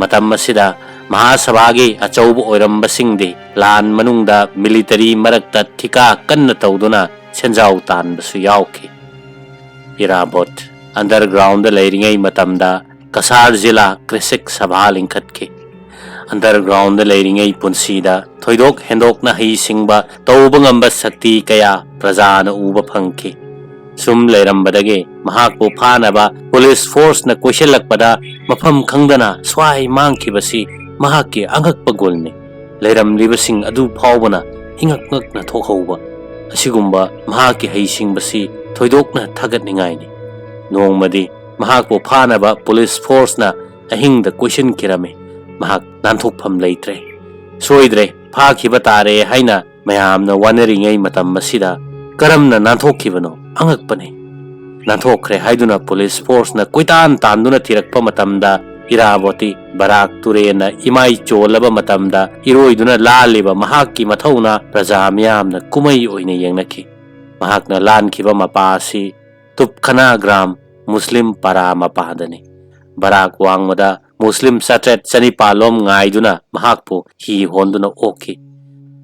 ꯃꯇꯝ ꯑꯁꯤꯗ ꯃꯍꯥꯁꯚꯥꯒꯤ ꯑꯆꯧꯕ ꯑꯣꯏꯔꯝꯕꯁꯤꯡꯗꯤ ꯂꯥꯟ ꯃꯅꯨꯡꯗ ꯃꯤꯂꯤꯇꯔꯤ ꯃꯔꯛꯇ ꯊꯤꯀꯥ ꯀꯟꯅ ꯇꯧꯗꯨꯅ ꯁꯦꯟꯖꯥꯎ ꯇꯥꯟꯕꯁꯨ ꯌꯥꯎꯈꯤ꯫ ꯏꯔꯥꯕꯣꯠ ꯑꯟꯗꯔꯒ꯭ꯔꯥꯎꯟꯗ ꯂꯩꯔꯤꯉꯩ ꯃꯇꯝꯗ ꯀꯁꯥꯔ ꯖꯤꯂꯥ ꯀ꯭ꯔꯤꯁꯤꯛ ꯁꯚꯥ ꯂꯤꯡꯈꯠꯈꯤ꯫ ꯑꯟꯗꯔꯒ꯭ꯔꯥꯎꯟꯗ ꯂꯩꯔꯤꯉꯩ ꯄꯨꯟꯁꯤꯗ ꯊꯣꯏꯗꯣꯛ ꯍꯦꯟꯗꯣꯛꯅ ꯍꯩꯁꯤꯡꯕ, ꯇꯧꯕ ꯉꯝꯕ ꯁꯛꯇꯤ ꯀꯌꯥ ꯄ꯭ꯔꯖꯥꯅ ꯎꯕ ꯐꯪꯈꯤ꯫ ꯁꯨꯝ ꯂꯩꯔꯝꯕꯗꯒꯤ ꯃꯍꯥꯛꯄꯨ ꯐꯥꯅꯕ ꯄꯨꯂꯤꯁ ꯐꯣꯔꯁꯅ ꯀꯣꯏꯁꯤꯜꯂꯛꯄꯗ ꯃꯐꯝ ꯈꯪꯗꯅ ꯁ꯭ꯋꯥꯏ ꯃꯥꯡꯈꯤꯕꯁꯤ ꯃꯍꯥꯛꯀꯤ ꯑꯉꯛꯄ ꯒꯨꯜꯅꯤ꯫ ꯂꯩꯔꯝꯂꯤꯕꯁꯤꯡ ꯑꯗꯨ ꯐꯥꯎꯕꯅ ꯏꯉꯛ ꯉꯛꯅ ꯊꯣꯛꯍꯧꯕ ꯑꯁꯤꯒꯨꯝꯕ ꯃꯍꯥꯛꯀꯤ ꯍꯩꯁꯤꯡꯕꯁꯤ ꯊꯣꯏꯗꯣꯛꯅ ꯊꯥꯒꯠꯅꯤꯡꯉꯥꯏꯅꯤ꯫ ꯅꯣꯡꯃꯗꯤ ꯃꯍꯥꯛꯄꯨ ꯐꯥꯅꯕ ꯄꯨꯂꯤꯁ ꯐꯣꯔꯁꯅ ꯑꯍꯤꯡꯗ ꯀꯣꯏꯁꯤꯟꯈꯤꯔꯝꯃꯤ꯫ ꯃꯍꯥꯛ ꯅꯥꯟꯊꯣꯛꯐꯝ ꯂꯩꯇ꯭ꯔꯦ꯫ ꯁꯣꯏꯗ꯭ꯔꯦ, ꯐꯥꯈꯤꯕ ꯇꯥꯔꯦ ꯍꯥꯏꯅ ꯃꯌꯥꯝꯅ ꯋꯥꯅꯔꯤꯉꯩ ꯃꯇꯝ ꯑꯁꯤꯗ ꯀꯔꯝꯅ ꯅꯥꯟꯊꯣꯛꯈꯤꯕꯅꯣ? ꯑꯉꯛꯄꯅꯤ꯫ ꯅꯥꯟꯊꯣꯛꯈ꯭ꯔꯦ ꯍꯥꯏꯗꯨꯅ ꯄꯨꯂꯤꯁ ꯐꯣꯔꯁꯅ ꯀꯣꯏꯇꯥꯟ ꯇꯥꯟꯗꯨꯅ ꯊꯤꯔꯛꯄ ꯃꯇꯝꯗ, ꯏꯔꯥꯕꯣꯇꯤ ꯕꯔꯥꯛ ꯇꯨꯔꯦꯟꯅ ꯏꯃꯥꯏ ꯆꯣꯜꯂꯕ ꯃꯇꯝꯗ, ꯏꯔꯣꯏꯗꯨꯅ ꯂꯥꯜꯂꯤꯕ ꯃꯍꯥꯛꯀꯤ ꯃꯊꯧꯅ ꯄ꯭ꯔꯖꯥ ꯃꯤꯌꯥꯝꯅ ꯀꯨꯝꯍꯩ ꯑꯣꯏꯅ ꯌꯦꯡꯅꯈꯤ꯫ ꯃꯍꯥꯛꯅ ꯂꯥꯟꯈꯤꯕ ꯃꯄꯥ ꯑꯁꯤ ꯇꯨꯞꯈꯅꯥ ꯒ꯭ꯔꯥꯝ ꯃꯨꯁꯂꯤꯝ ꯄꯔꯥ ꯃꯄꯥꯗꯅꯤ꯫ ꯕꯔꯥꯛ ꯋꯥꯡꯃꯗ ꯃꯨꯁꯂꯤꯝ ꯆꯥꯇ꯭ꯔꯦꯠ ꯆꯅꯤꯄꯥꯜꯂꯣꯝ ꯉꯥꯏꯗꯨꯅ ꯃꯍꯥꯛꯄꯨ ꯍꯤ ꯍꯣꯟꯗꯨꯅ ꯑꯣꯛꯈꯤ꯫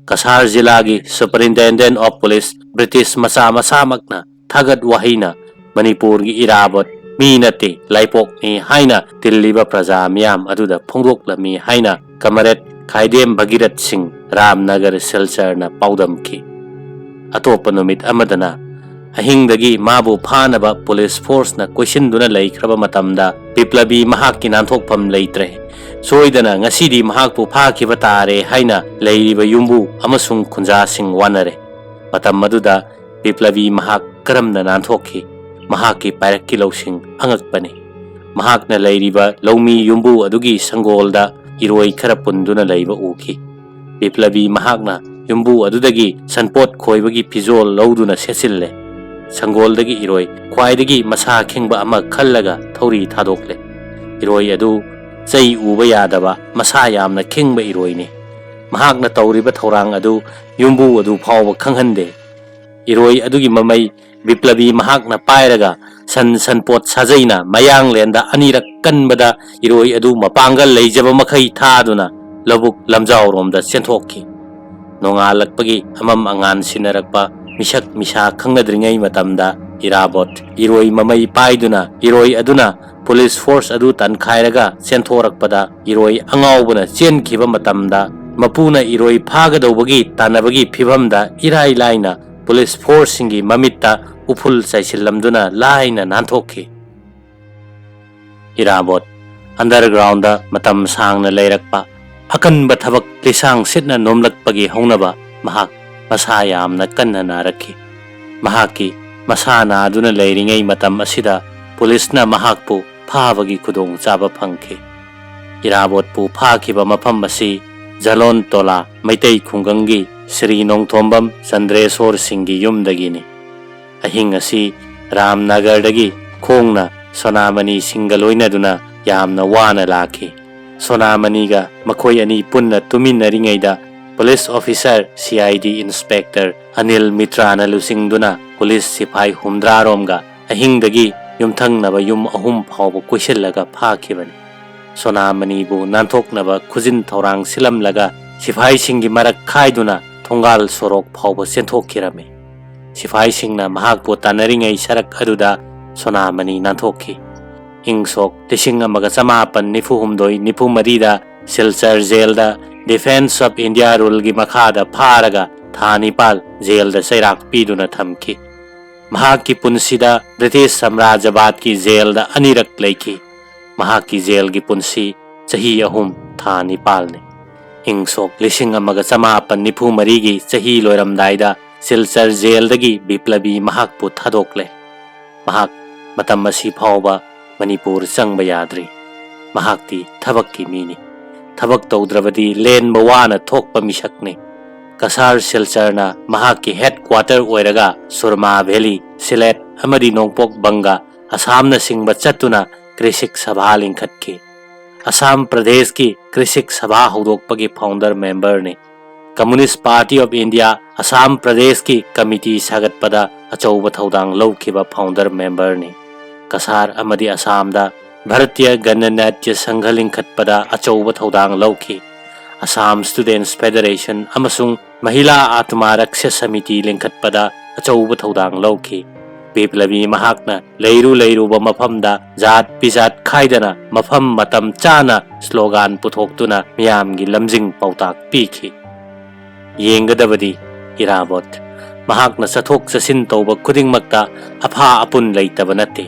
ꯀꯁꯥꯔ ꯖꯤꯂꯥꯒꯤ Superintendent of Police ꯕ꯭ꯔꯤꯇꯤꯁ ꯃꯆꯥ ꯃꯁꯥꯃꯛꯅ ꯊꯥꯒꯠ ꯋꯥꯍꯩꯅ ꯃꯅꯤꯄꯨꯔꯒꯤ ꯏꯔꯥꯕꯣꯠ ꯃꯤ ꯅꯠꯇꯦ, ꯂꯥꯏꯄꯣꯛꯅꯤ ꯍꯥꯏꯅ ꯇꯤꯜꯂꯤꯕ ꯄ꯭ꯔꯖꯥ ꯃꯤꯌꯥꯝ ꯑꯗꯨꯗ ꯐꯣꯡꯗꯣꯛꯂꯝꯃꯤ ꯍꯥꯏꯅ ꯀꯃꯔꯦꯠ ꯈꯥꯏꯗꯦꯝ ꯚꯒꯤꯔꯠ ꯁꯤꯡ, ꯔꯥꯝꯅꯒꯔ ꯁꯤꯜꯆꯔꯅ ꯄꯥꯎꯗꯝꯈꯤ꯫ ꯑꯇꯣꯞꯄ ꯅꯨꯃꯤꯠ ꯑꯃꯗꯅ ꯑꯍꯤꯡꯗꯒꯤ ꯃꯥꯕꯨ ꯐꯥꯅꯕ ꯄꯨꯂꯤꯁ ꯐꯣꯔꯁꯅ ꯀꯣꯏꯁꯤꯟꯗꯨꯅ ꯂꯩꯈ꯭ꯔꯕ ꯃꯇꯝꯗ ꯕꯤꯄ꯭ꯂꯕꯤ ꯃꯍꯥꯛꯀꯤ ꯅꯥꯟꯊꯣꯛꯐꯝ ꯂꯩꯇ꯭ꯔꯦ꯫ ꯁꯣꯏꯗꯅ ꯉꯁꯤꯗꯤ ꯃꯍꯥꯛꯄꯨ ꯐꯥꯈꯤꯕ ꯇꯥꯔꯦ ꯍꯥꯏꯅ ꯂꯩꯔꯤꯕ ꯌꯨꯝꯕꯨ ꯑꯃꯁꯨꯡ ꯈꯨꯟꯖꯥꯁꯤꯡ ꯋꯥꯅꯔꯦ꯫ ꯃꯇꯝ ꯑꯗꯨꯗ ꯕꯤꯄ꯭ꯂꯕꯤ ꯃꯍꯥꯛ ꯀꯔꯝꯅ ꯅꯥꯟꯊꯣꯛꯈꯤ? ꯃꯍꯥꯛꯀꯤ ꯄꯥꯏꯔꯛꯀꯤ ꯂꯧꯁꯤꯡ ꯑꯉꯛꯄꯅꯤ꯫ ꯃꯍꯥꯛꯅ ꯂꯩꯔꯤꯕ ꯂꯧꯃꯤ ꯌꯨꯝꯕꯨ ꯑꯗꯨꯒꯤ ꯁꯪꯒꯣꯜꯗ ꯏꯔꯣꯏ ꯈꯔ ꯄꯨꯟꯗꯨꯅ ꯂꯩꯕ ꯎꯈꯤ꯫ ꯕꯤꯄ꯭ꯂꯕꯤ ꯃꯍꯥꯛꯅ ꯌꯨꯝꯕꯨ ꯑꯗꯨꯗꯒꯤ ꯁꯟꯄꯣꯠ ꯈꯣꯏꯕꯒꯤ ꯐꯤꯖꯣꯜ ꯂꯧꯗꯨꯅ ꯁꯦꯠꯆꯤꯜꯂꯦ꯫ ꯁꯪꯒꯣꯜꯗꯒꯤ ꯏꯔꯣꯏ ꯈ꯭ꯋꯥꯏꯗꯒꯤ ꯃꯁꯥ ꯈꯤꯡꯕ ꯑꯃ ꯈꯜꯂꯒ ꯊꯧꯔꯤ ꯊꯥꯗꯣꯛꯂꯦ꯫ ꯏꯔꯣꯏ ꯑꯗꯨ ꯆꯩ ꯎꯕ ꯌꯥꯗꯕ, ꯃꯁꯥ ꯌꯥꯝꯅ ꯈꯤꯡꯕ ꯏꯔꯣꯏꯅꯤ꯫ ꯃꯍꯥꯛꯅ ꯇꯧꯔꯤꯕ ꯊꯧꯔꯥꯡ ꯑꯗꯨ ꯌꯨꯝꯕꯨ ꯑꯗꯨ ꯐꯥꯎꯕ ꯈꯪꯍꯟꯗꯦ꯫ ꯏꯔꯣꯏ ꯑꯗꯨꯒꯤ ꯃꯃꯩ ꯕꯤꯄ꯭ꯂꯕꯤ ꯃꯍꯥꯛꯅ ꯄꯥꯏꯔꯒ ꯁꯟ ꯁꯟꯄꯣꯠ ꯁꯥꯖꯩꯅ ꯃꯌꯥꯡꯂꯦꯟꯗ ꯑꯅꯤꯔꯛ ꯀꯟꯕꯗ ꯏꯔꯣꯏ ꯑꯗꯨ ꯃꯄꯥꯡꯒꯜ ꯂꯩꯖꯕ ꯃꯈꯩ ꯊꯥꯗꯨꯅ ꯂꯧꯕꯨꯛ ꯂꯝꯖꯥꯎꯔꯣꯝꯗ ꯆꯦꯟꯊꯣꯛꯈꯤ꯫ ꯅꯣꯡꯉꯥꯜꯂꯛꯄꯒꯤ ꯑꯃꯝ ꯑꯉꯥꯟ ꯁꯤꯟꯅꯔꯛꯄ, ꯃꯤꯁꯛ ꯃꯤꯁꯥ ꯈꯪꯅꯗ꯭ꯔꯤꯉꯩ ꯃꯇꯝꯗ ꯏꯔꯥꯕꯣꯠ ꯏꯔꯣꯏ ꯃꯃꯩ ꯄꯥꯏꯗꯨꯅ ꯏꯔꯣꯏ ꯑꯗꯨꯅ ꯄꯨꯂꯤꯁ ꯐꯣꯔꯁ ꯑꯗꯨ ꯇꯟꯈꯥꯏꯔꯒ ꯆꯦꯟꯊꯣꯔꯛꯄꯗ ꯏꯔꯣꯏ ꯑꯉꯥꯎꯕꯅ ꯆꯦꯟꯈꯤꯕ ꯃꯇꯝꯗ ꯃꯄꯨꯅ ꯏꯔꯣꯏ ꯐꯥꯒꯗꯧꯕꯒꯤ ꯇꯥꯟꯅꯕꯒꯤ ꯐꯤꯚꯝꯗ ꯏꯔꯥꯏ ꯂꯥꯏꯅ ꯄꯨꯂꯤꯁ ꯐꯣꯔꯁꯁꯤꯡꯒꯤ ꯃꯃꯤꯠꯇ ꯎꯐꯨꯜ ꯆꯥꯏꯁꯤꯜꯂꯝꯗꯨꯅ ꯂꯥꯏꯅ ꯅꯥꯟꯊꯣꯛꯈꯤ꯫ ꯏꯔꯥꯕꯣꯠ ꯑꯟꯗꯔꯒ꯭ꯔꯥꯎꯟꯗ ꯃꯇꯝ ꯁꯥꯡꯅ ꯂꯩꯔꯛꯄ, ꯑꯀꯟꯕ ꯊꯕꯛ ꯂꯤꯁꯥꯡ ꯁꯤꯠꯅ ꯅꯣꯝꯂꯛꯄꯒꯤ ꯍꯧꯅꯕ ꯃꯍꯥꯛ ꯃꯁꯥ ꯌꯥꯝꯅ ꯀꯟꯅ ꯅꯥꯔꯛꯈꯤ꯫ ꯃꯍꯥꯛꯀꯤ ꯃꯁꯥ ꯅꯥꯗꯨꯅ ꯂꯩꯔꯤꯉꯩ ꯃꯇꯝ ꯑꯁꯤꯗ ꯄꯨꯂꯤꯁꯅ ꯃꯍꯥꯛꯄꯨ ꯐꯥꯕꯒꯤ ꯈꯨꯗꯣꯡꯆꯥꯕ ꯐꯪꯈꯤ꯫ ꯏꯔꯥꯕꯣꯠꯄꯨ ꯐꯥꯈꯤꯕ ꯃꯐꯝ ꯑꯁꯤ ꯖꯂꯣꯟ ꯇꯣꯂꯥ ꯃꯩꯇꯩ ꯈꯨꯡꯒꯪꯒꯤ ꯁ꯭ꯔꯤ ꯅꯣꯡꯊꯣꯝꯕꯝ ꯆꯟꯗ꯭ꯔꯦꯁꯣꯔ ꯁꯤꯡꯒꯤ ꯌꯨꯝꯗꯒꯤꯅꯤ꯫ ꯑꯍꯤꯡ ꯑꯁꯤ ꯔꯥꯝꯅꯒꯔꯗꯒꯤ ꯈꯣꯡꯅ ꯁꯣꯅꯥꯃꯅꯤ ꯁꯤꯡꯒ ꯂꯣꯏꯅꯗꯨꯅ ꯌꯥꯝꯅ ꯋꯥꯅ ꯂꯥꯛꯈꯤ꯫ ꯁꯣꯅꯥꯃꯅꯤꯒ ꯃꯈꯣꯏ ꯑꯅꯤ ꯄꯨꯟꯅ ꯇꯨꯃꯤꯟꯅꯔꯤꯉꯩꯗ police officer, C I D inspector Anil ꯃꯤꯇ꯭ꯔꯥꯅ ꯂꯨꯆꯤꯡꯗꯨꯅ ꯄꯨꯂꯤꯁ ꯁꯤꯐꯥꯏ ꯍꯨꯝꯗ꯭ꯔꯥ ꯔꯣꯝꯒ ꯑꯍꯤꯡꯗꯒꯤ ꯌꯨꯝꯊꯪꯅꯕ ꯌꯨꯝ ꯑꯍꯨꯝ ꯐꯥꯎꯕ ꯀꯣꯏꯁꯤꯜꯂꯒ ꯐꯥꯈꯤꯕꯅꯤ꯫ ꯁꯣꯅꯥꯃꯅꯤꯕꯨ ꯅꯥꯟꯊꯣꯛꯅꯕ ꯈꯨꯖꯤꯟ ꯊꯧꯔꯥꯡ ꯁꯤꯜꯂꯝꯂꯒ ꯁꯤꯐꯥꯏꯁꯤꯡꯒꯤ ꯃꯔꯛ ꯈꯥꯏꯗꯨꯅ ꯊꯣꯡꯒꯥꯜ ꯁꯣꯔꯣꯛ ꯐꯥꯎꯕ ꯆꯦꯟꯊꯣꯛꯈꯤꯔꯝꯃꯤ꯫ ꯁꯤꯐꯥꯏꯁꯤꯡꯅ ꯃꯍꯥꯛꯄꯨ ꯇꯥꯟꯅꯔꯤꯉꯩ ꯁꯔꯛ ꯑꯗꯨꯗ ꯁꯣꯅꯥꯃꯅꯤ ꯅꯥꯟꯊꯣꯛꯈꯤ꯫ ꯏꯪ ꯁꯣꯛ ꯂꯤꯁꯤꯡ ꯑꯃꯒ ꯆꯃꯥꯄꯟ ꯅꯤꯐꯨ ꯍꯨꯝꯗꯣꯏ ꯅꯤꯐꯨ ꯃꯔꯤꯗ ꯁꯤꯜꯆꯔ ꯖꯦꯜꯗ Defence of India Ruleꯒꯤ ꯃꯈꯥꯗ ꯐꯥꯔꯒ ꯊꯥ ꯅꯤꯄꯥꯜ ꯖꯦꯜꯗ ꯆꯩꯔꯥꯛ ꯄꯤꯗꯨꯅ ꯊꯝꯈꯤ꯫ ꯃꯍꯥꯛꯀꯤ ꯄꯨꯟꯁꯤꯗ ꯕ꯭ꯔꯤꯇꯤꯁ ꯁꯥꯝꯔꯥꯖ꯭ꯌꯕꯥꯗꯀꯤ ꯖꯦꯜꯗ ꯑꯅꯤꯔꯛ ꯂꯩꯈꯤ꯫ ꯃꯍꯥꯛꯀꯤ ꯖꯦꯜꯒꯤ ꯄꯨꯟꯁꯤ ꯆꯍꯤ ꯑꯍꯨꯝ ꯊꯥ ꯅꯤꯄꯥꯜꯅꯤ꯫ ꯏꯪ ꯁꯣꯛ ꯂꯤꯁꯤꯡ ꯑꯃꯒ ꯆꯃꯥꯄꯟ ꯅꯤꯐꯨ ꯃꯔꯤꯒꯤ ꯆꯍꯤ ꯂꯣꯏꯔꯝꯗꯥꯏꯗ ꯁꯤꯜꯆꯔ ꯖꯦꯜꯗꯒꯤ ꯕꯤꯄ꯭ꯂꯕꯤ ꯃꯍꯥꯛꯄꯨ ꯊꯥꯗꯣꯛꯂꯦ꯫ ꯃꯍꯥꯛ ꯃꯇꯝ ꯑꯁꯤ ꯐꯥꯎꯕ ꯃꯅꯤꯄꯨꯔ ꯆꯪꯕ ꯌꯥꯗ꯭ꯔꯤ꯫ ꯃꯍꯥꯛꯇꯤ ꯊꯕꯛꯀꯤ ꯃꯤꯅꯤ꯫ ꯊꯕꯛ ꯇꯧꯗ꯭ꯔꯕꯗꯤ ꯂꯦꯟꯕ ꯋꯥꯅ ꯊꯣꯛꯄ ꯃꯤꯁꯛꯅꯤ꯫ ꯀꯁꯥꯔ ꯁꯤꯜꯆꯔꯅ ꯃꯍꯥꯛꯀꯤ ꯍꯦꯗ ꯀ꯭ꯋꯥꯇꯔ ꯑꯣꯏꯔꯒ ꯁꯨꯔꯃꯥ ꯚꯦꯂꯤ, ꯁꯤꯂꯦꯠ ꯑꯃꯗꯤ ꯅꯣꯡꯄꯣꯛ ꯕꯪꯒ, ꯑꯁꯥꯝꯅꯆꯤꯡꯕ ꯆꯠꯇꯨꯅ ꯀ꯭ꯔꯤꯁꯤꯛ ꯁꯚꯥ ꯂꯤꯡꯈꯠꯈꯤ꯫ ꯑꯁꯥꯝ ꯄ꯭ꯔꯗꯦꯁꯀꯤ ꯀ꯭ꯔꯤꯁꯤꯛ ꯁꯚꯥ ꯍꯧꯗꯣꯛꯄꯒꯤ ꯐꯥꯎꯟꯗꯔ ꯃꯦꯝꯕꯔꯅꯤ꯫ Communist Party of India Assam ꯄ꯭ꯔꯗꯦꯁꯀꯤ ꯀꯃꯤꯇꯤ ꯁꯥꯒꯠꯄꯗ ꯑꯆꯧꯕ ꯊꯧꯗꯥꯡ ꯂꯧꯈꯤꯕ ꯐꯥꯎꯟꯗꯔ ꯃꯦꯝꯕꯔꯅꯤ꯫ ꯀꯁꯥꯔ ꯑꯃꯗꯤ ꯑꯁꯥꯝꯗ ꯚꯥꯔꯇꯤꯌ ꯒꯅꯅꯥꯇ꯭ꯌ ꯁꯪꯘ ꯂꯤꯡꯈꯠꯄꯗ ꯑꯆꯧꯕ ꯊꯧꯗꯥꯡ ꯂꯧꯈꯤ꯫ ꯑꯁꯥꯝ ꯁ꯭ꯇꯨꯗꯦꯟꯠꯁ ꯐꯦꯗꯔꯦꯁꯟ ꯑꯃꯁꯨꯡ ꯃꯍꯤꯂꯥ ꯑꯥꯇꯃꯥ ꯔꯛꯁ꯭ꯌ ꯁꯃꯤꯇꯤ ꯂꯤꯡꯈꯠꯄꯗ ꯑꯆꯧꯕ ꯊꯧꯗꯥꯡ ꯂꯧꯈꯤ꯫ ꯕꯤꯄ꯭ꯂꯕꯤ ꯃꯍꯥꯛꯅ ꯂꯩꯔꯨ ꯂꯩꯔꯨꯕ ꯃꯐꯝꯗ ꯖꯥꯠ ꯄꯤꯖꯥꯠ ꯈꯥꯏꯗꯅ ꯃꯐꯝ ꯃꯇꯝ ꯆꯥꯅ ꯁ꯭ꯂꯣꯒꯥꯟ ꯄꯨꯊꯣꯛꯇꯨꯅ ꯃꯤꯌꯥꯝꯒꯤ ꯂꯝꯖꯤꯡ ꯄꯥꯎꯇꯥꯛ ꯄꯤꯈꯤ꯫ ꯌꯦꯡꯒꯗꯕꯗꯤ ꯏꯔꯥꯕꯣꯠ ꯃꯍꯥꯛꯅ ꯆꯠꯊꯣꯛ ꯆꯠꯁꯤꯟ ꯇꯧꯕ ꯈꯨꯗꯤꯡꯃꯛꯇ ꯑꯐꯥ ꯑꯄꯨꯟ ꯂꯩꯇꯕ ꯅꯠꯇꯦ꯫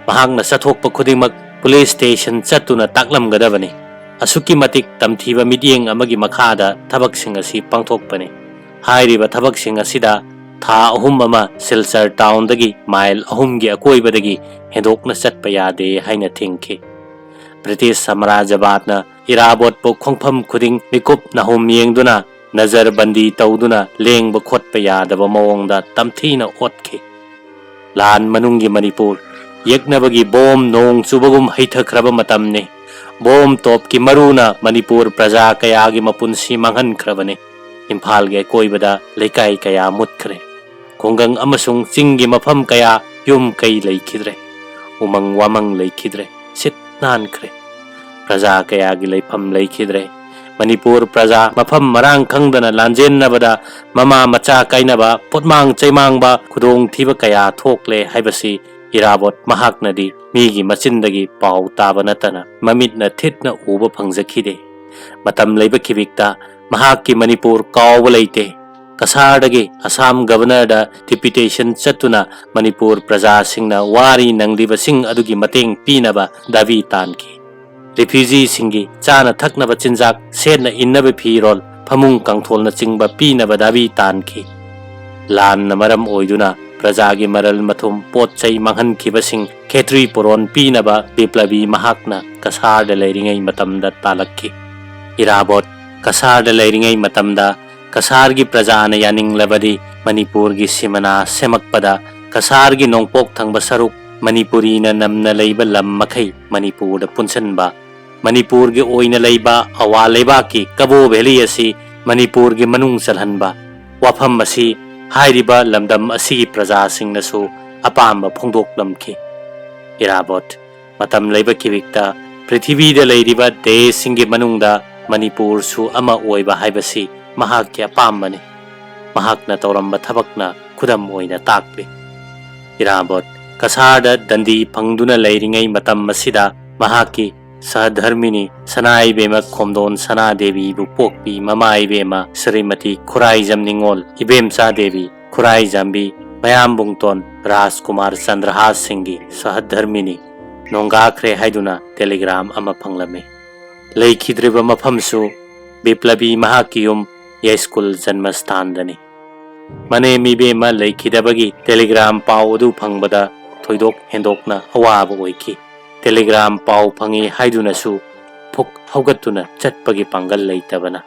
ꯃꯍꯥꯛꯅ ꯆꯠꯊꯣꯛꯄ ꯈꯨꯗꯤꯡꯃꯛ ꯄꯨꯂꯤꯁ ꯁ꯭ꯇꯦꯁꯟ ꯆꯠꯇꯨꯅ ꯇꯥꯛꯂꯝꯒꯗꯕꯅꯤ꯫ ꯑꯁꯨꯛꯀꯤ ꯃꯇꯤꯛ ꯇꯝꯊꯤꯕ ꯃꯤꯠꯌꯦꯡ ꯑꯃꯒꯤ ꯃꯈꯥꯗ ꯊꯕꯛꯁꯤꯡ ꯑꯁꯤ ꯄꯥꯡꯊꯣꯛꯄꯅꯤ꯫ ꯍꯥꯏꯔꯤꯕ ꯊꯕꯛꯁꯤꯡ ꯑꯁꯤꯗ ꯊꯥ ꯑꯍꯨꯝ ꯑꯃ ꯁꯤꯜꯆꯔ ꯇꯥꯎꯟꯗꯒꯤ ꯃꯥꯏꯜ ꯑꯍꯨꯝꯒꯤ ꯑꯀꯣꯏꯕꯗꯒꯤ ꯍꯦꯟꯗꯣꯛꯅ ꯆꯠꯄ ꯌꯥꯗꯦ ꯍꯥꯏꯅ ꯊꯤꯡꯈꯤ꯫ ꯕ꯭ꯔꯤꯇꯤꯁ ꯁꯥꯝꯔꯥꯖ꯭ꯌꯕꯥꯗꯅ ꯏꯔꯥꯕꯣꯠꯄꯨ ꯈꯣꯡꯐꯝ ꯈꯨꯗꯤꯡ ꯃꯤꯀꯨꯞ ꯅꯥꯍꯨꯝ ꯌꯦꯡꯗꯨꯅ, ꯅꯖꯔꯕꯟꯗꯤ ꯇꯧꯗꯨꯅ ꯂꯦꯡꯕ ꯈꯣꯠꯄ ꯌꯥꯗꯕ ꯃꯑꯣꯡꯗ ꯇꯝꯊꯤꯅ ꯑꯣꯠꯈꯤ꯫ ꯂꯥꯟ ꯃꯅꯨꯡꯒꯤ ꯃꯅꯤꯄꯨꯔ, ꯌꯦꯛꯅꯕꯒꯤ ꯕꯣꯝ ꯅꯣꯡ ꯆꯨꯕꯒꯨꯝ ꯍꯩꯊꯈ꯭ꯔꯕ ꯃꯇꯝꯅꯤ꯫ ꯕꯣꯝ ꯇꯣꯞꯀꯤ ꯃꯔꯨꯅ ꯃꯅꯤꯄꯨꯔ ꯄ꯭ꯔꯖꯥ ꯀꯌꯥꯒꯤ ꯃꯄꯨꯟꯁꯤ ꯃꯥꯡꯍꯟꯈ꯭ꯔꯕꯅꯤ꯫ ꯏꯝꯐꯥꯜꯒꯤ ꯑꯀꯣꯏꯕꯗ ꯂꯩꯀꯥꯏ ꯀꯌꯥ ꯃꯨꯠꯈ꯭ꯔꯦ꯫ ꯈꯨꯡꯒꯪ ꯑꯃꯁꯨꯡ ꯆꯤꯡꯒꯤ ꯃꯐꯝ ꯀꯌꯥ ꯌꯨꯝ ꯀꯩ ꯂꯩꯈꯤꯗ꯭ꯔꯦ꯫ ꯎꯃꯪ ꯋꯥꯃꯪ ꯂꯩꯈꯤꯗ꯭ꯔꯦ꯫ ꯁꯤꯠ ꯅꯥꯟꯈ꯭ꯔꯦ꯫ ꯄ꯭ꯔꯖꯥ ꯀꯌꯥꯒꯤ ꯂꯩꯐꯝ ꯂꯩꯈꯤꯗ꯭ꯔꯦ꯫ ꯃꯅꯤꯄꯨꯔ ꯄ꯭ꯔꯖꯥ ꯃꯐꯝ ꯃꯔꯥꯡ ꯈꯪꯗꯅ ꯂꯥꯟꯖꯦꯟꯅꯕꯗ ꯃꯃꯥ ꯃꯆꯥ ꯀꯥꯏꯅꯕ, ꯄꯣꯠꯃꯥꯡ ꯆꯩꯃꯥꯡꯕ, ꯈꯨꯗꯣꯡꯊꯤꯕ ꯀꯌꯥ ꯊꯣꯛꯂꯦ ꯍꯥꯏꯕꯁꯤ ꯏꯔꯥꯕꯣꯠ ꯃꯍꯥꯛꯅꯗꯤ ꯃꯤꯒꯤ ꯃꯆꯤꯟꯗꯒꯤ ꯄꯥꯎ ꯇꯥꯕ ꯅꯠꯇꯅ ꯃꯃꯤꯠꯅ ꯊꯤꯠꯅ ꯎꯕ ꯐꯪꯖꯈꯤꯗꯦ꯫ ꯃꯇꯝ ꯂꯩꯕ ꯈꯤꯕꯤꯛꯇ ꯃꯍꯥꯛꯀꯤ ꯃꯅꯤꯄꯨꯔ ꯀꯥꯎꯕ ꯂꯩꯇꯦ꯫ ꯀꯁꯥꯔꯗꯒꯤ ꯑꯁꯥꯝ ꯒꯕꯔꯅꯔꯗ ꯗꯤꯄꯨꯇꯦꯁꯟ ꯆꯠꯇꯨꯅ ꯃꯅꯤꯄꯨꯔ ꯄ꯭ꯔꯖꯥꯁꯤꯡꯅ ꯋꯥꯔꯤ ꯅꯪꯂꯤꯕꯁꯤꯡ ꯑꯗꯨꯒꯤ ꯃꯇꯦꯡ ꯄꯤꯅꯕ ꯗꯥꯕꯤ ꯇꯥꯟꯈꯤ꯫ ꯔꯤꯐ꯭ꯌꯨꯖꯤꯁꯤꯡꯒꯤ ꯆꯥꯅ ꯊꯛꯅꯕ ꯆꯤꯟꯖꯥꯛ, ꯁꯦꯠꯅ ꯏꯟꯅꯕ ꯐꯤꯔꯣꯜ, ꯐꯃꯨꯡ ꯀꯥꯡꯊꯣꯜꯅꯆꯤꯡꯕ ꯄꯤꯅꯕ ꯗꯥꯕꯤ ꯇꯥꯟꯈꯤ꯫ ꯂꯥꯟꯅ ꯃꯔꯝ ꯑꯣꯏꯗꯨꯅ ꯄ꯭ꯔꯖꯥꯒꯤ ꯃꯔꯜ ꯃꯊꯨꯝ, ꯄꯣꯠ ꯆꯩ ꯃꯥꯡꯍꯟꯈꯤꯕꯁꯤꯡ ꯈꯦꯇ꯭ꯔꯤ ꯄꯣꯔꯣꯟ ꯄꯤꯅꯕ ꯕꯤꯄ꯭ꯂꯕꯤ ꯃꯍꯥꯛꯅ ꯀꯁꯥꯔꯗ ꯂꯩꯔꯤꯉꯩ ꯃꯇꯝꯗ ꯇꯥꯂꯛꯈꯤ꯫ ꯏꯔꯥꯕꯣꯠ ꯀꯁꯥꯔꯗ ꯂꯩꯔꯤꯉꯩ ꯃꯇꯝꯗ ꯀꯁꯥꯔꯒꯤ ꯄ꯭ꯔꯖꯥꯅ ꯌꯥꯅꯤꯡꯂꯕꯗꯤ ꯃꯅꯤꯄꯨꯔꯒꯤ ꯁꯤꯃꯅꯥ ꯁꯦꯝꯃꯛꯄꯗ ꯀꯁꯥꯔꯒꯤ ꯅꯣꯡꯄꯣꯛ ꯊꯪꯕ ꯁꯔꯨꯛ ꯃꯅꯤꯄꯨꯔꯤꯅ ꯅꯝꯅ ꯂꯩꯕ ꯂꯝ ꯃꯈꯩ ꯃꯅꯤꯄꯨꯔꯗ ꯄꯨꯟꯁꯤꯟꯕ, ꯃꯅꯤꯄꯨꯔꯒꯤ ꯑꯣꯏꯅ ꯂꯩꯕ ꯑꯋꯥ ꯂꯩꯕꯥꯛꯀꯤ ꯀꯕꯣ ꯚꯦꯂꯤ ꯑꯁꯤ ꯃꯅꯤꯄꯨꯔꯒꯤ ꯃꯅꯨꯡ ꯆꯜꯍꯟꯕ, ꯋꯥꯐꯝ ꯑꯁꯤ ꯍꯥꯏꯔꯤꯕ ꯂꯝꯗꯝ ꯑꯁꯤꯒꯤ ꯄ꯭ꯔꯖꯥꯁꯤꯡꯅꯁꯨ ꯑꯄꯥꯝꯕ ꯐꯣꯡꯗꯣꯛꯂꯝꯈꯤ꯫ ꯏꯔꯥꯕꯣꯠ ꯃꯇꯝ ꯂꯩꯕ ꯈꯤꯕꯤꯛꯇ ꯄ꯭ꯔꯤꯊꯤꯕꯤꯗ ꯂꯩꯔꯤꯕ ꯗꯦꯁꯁꯤꯡꯒꯤ ꯃꯅꯨꯡꯗ ꯃꯅꯤꯄꯨꯔꯁꯨ ꯑꯃ ꯑꯣꯏꯕ ꯍꯥꯏꯕꯁꯤ ꯃꯍꯥꯛꯀꯤ ꯑꯄꯥꯝꯕꯅꯤ꯫ ꯃꯍꯥꯛꯅ ꯇꯧꯔꯝꯕ ꯊꯕꯛꯅ ꯈꯨꯗꯝ ꯑꯣꯏꯅ ꯇꯥꯛꯂꯤ꯫ ꯏꯔꯥꯕꯣꯠ ꯀꯁꯥꯔꯗ ꯗꯟꯗꯤ ꯐꯪꯗꯨꯅ ꯂꯩꯔꯤꯉꯩ ꯃꯇꯝ ꯑꯁꯤꯗ ꯃꯍꯥꯛꯀꯤ ꯁꯍꯙꯔꯃꯤꯅꯤ ꯁꯅꯥ ꯏꯕꯦꯝꯃ ꯈꯣꯝꯗꯣꯟ ꯁꯅꯥ ꯗꯦꯕꯤꯕꯨ ꯄꯣꯛꯄꯤ ꯃꯃꯥ ꯏꯕꯦꯝꯃ ꯁ꯭ꯔꯤꯃꯇꯤ ꯈꯨꯔꯥꯏꯖꯝ ꯅꯤꯉꯣꯜ ꯏꯕꯦꯝꯆꯥ ꯗꯦꯕꯤ ꯈꯨꯔꯥꯏ ꯖꯥꯝꯕꯤ ꯃꯌꯥꯝꯕꯨꯡꯇꯣꯟ ꯔꯥꯖꯀꯨꯃꯥꯔ ꯆꯟꯗ꯭ꯔꯍꯥꯁ ꯁꯤꯡꯒꯤ ꯁꯍꯙꯔꯃꯤꯅꯤ ꯅꯣꯡꯒꯥꯈ꯭ꯔꯦ ꯍꯥꯏꯗꯨꯅ ꯇꯦꯂꯤꯒ꯭ꯔꯥꯝ ꯑꯃ ꯐꯪꯂꯝꯃꯤ꯫ ꯂꯩꯈꯤꯗ꯭ꯔꯤꯕ ꯃꯐꯝꯁꯨ ꯕꯤꯄ꯭ꯂꯕꯤ ꯃꯍꯥꯛꯀꯤ ꯌꯨꯝ ꯌꯥꯏꯁ꯭ꯀꯨꯜ ꯖꯟꯃꯁꯊꯥꯟꯗꯅꯤ꯫ ꯃꯅꯦꯝ ꯏꯕꯦꯝꯃ ꯂꯩꯈꯤꯗꯕꯒꯤ ꯇꯦꯂꯤꯒ꯭ꯔꯥꯝ ꯄꯥꯎ ꯑꯗꯨ ꯐꯪꯕꯗ ꯊꯣꯏꯗꯣꯛ ꯍꯦꯟꯗꯣꯛꯅ ꯑꯋꯥꯕ ꯑꯣꯏꯈꯤ꯫ ꯇꯦꯂꯤꯒ꯭ꯔꯥꯝ ꯄꯥꯎ ꯐꯪꯏ ꯍꯥꯏꯗꯨꯅꯁꯨ ꯐꯨꯛ ꯍꯧꯒꯠꯇꯨꯅ ꯆꯠꯄꯒꯤ ꯄꯥꯡꯒꯜ ꯂꯩꯇꯕꯅ